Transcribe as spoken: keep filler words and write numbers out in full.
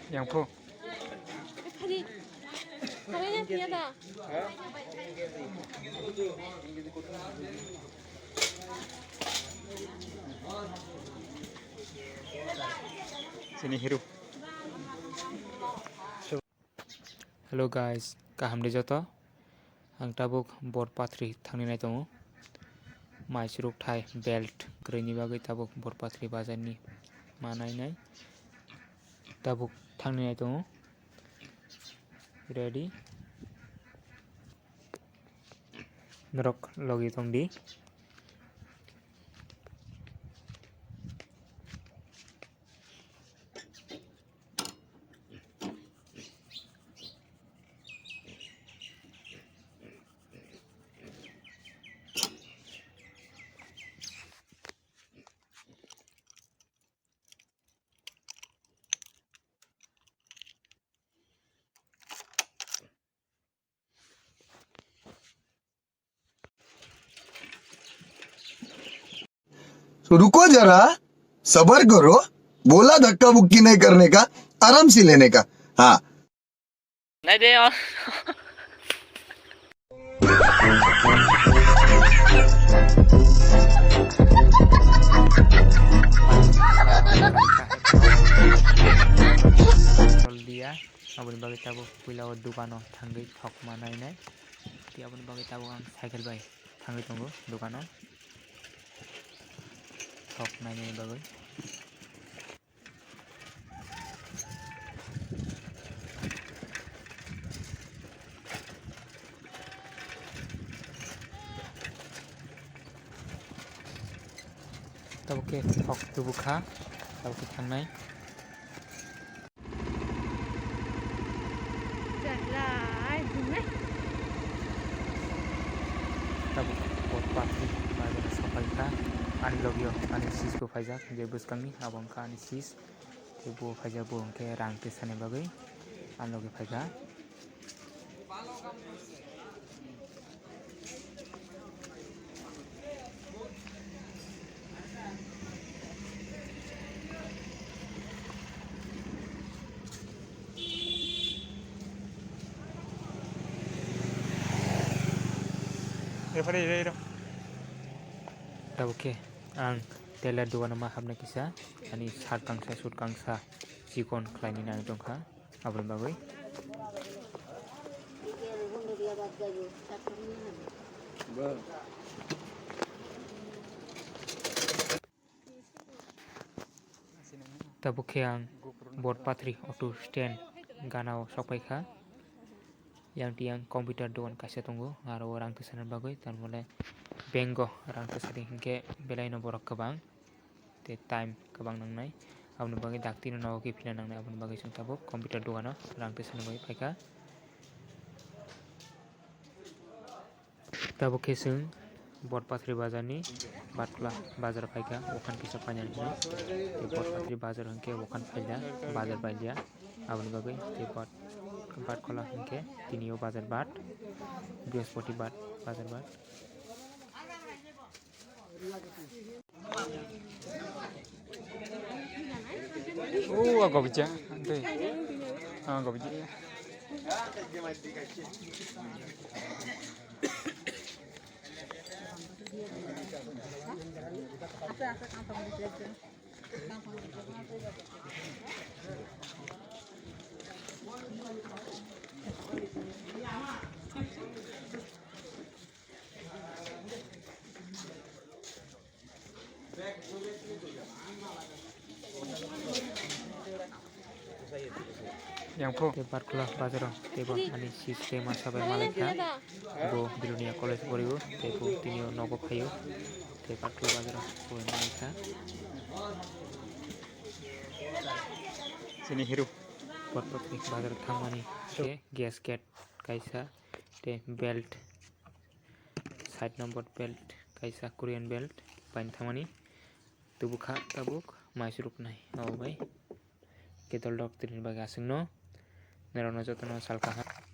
Yang phu. Phari. Phari na phiya da. Sini hiru. Hello guys, kaham de joto? Ang tabuk Bor Patri thangni nai tongo. Mai suruk thai belt kwrwini bagwi tabuk Bor Patri bazarni ma nainai. Tabuk thangni nai tongo. Ready? Norok logi tongdi. तो रुको जरा, सबर करो, बोला धक्का मुक्की नहीं करने का, आराम से लेने का। हाँ। Nai de, oh. Tol dia, aboni bagwi tabuk puila o dukano thangwi thok ma nainai. Tei aboni bagwi tabuk ang cycle bai thangwi tongo dukano. Thok nainani bagwi. Tabuk khe thok tubu kha, tabuk khe thangnai. Tabuk Bor Patri bazar sopai kha, ani logio ani sis bo phaijak, je bwskangni abo wngkha ani sis, tei bo phaijak bo hwnkhe rang tisani bagwi ani logi phaikha. Tabuk khe ang tailor dogano ma habna kisa, ani shirt kangsa, suit kangsa chikon khlaini nangwi tongkha. Aboni bagwi. Tabuk khe ang Bor Patri auto stand ganao sokpai kha. Yang tiyang computer dogan kaisa tongo, aro o rang tisana bagwi, tar mole bank o rang tisadi hinkhe belai no borok kwbang. Tei time kwbang nangnai, aboni bagwi dakti no nogo kiphilna nangnai, aboni bagwi chwng tabuk computer dogano rang tisani bagwi phaikha. Tabuk khe chwng Bor Patri bazarni Batkla bazar phaikha, okhan kisa painani hinwi. Tei Bor Patri bazar hinkhe okhan phaila bazar pailiya, aboni bagwi tei Bat-, Batkla hinkhe tini o bazar bat, Brihaspati bat, bazar bat. O, a gobja, ante. A gobja. Yang pho. Tei Batkla bazaro tei bo ani sis tei masa bai malai kha. Bo Bilonia college poriwo tei bo tini o nogo phaio. Tei Batkla bazaro bo malai kha. Chini hero. Bor Patri bazaro thangmani khe gasket kaisa tei belt. Side number belt kaisa Korean belt paina thangmani. Tubu kha tabuk mai suruknai abo bai. Kedol dok tini bagwi aswkno norokno jotono sal kaham.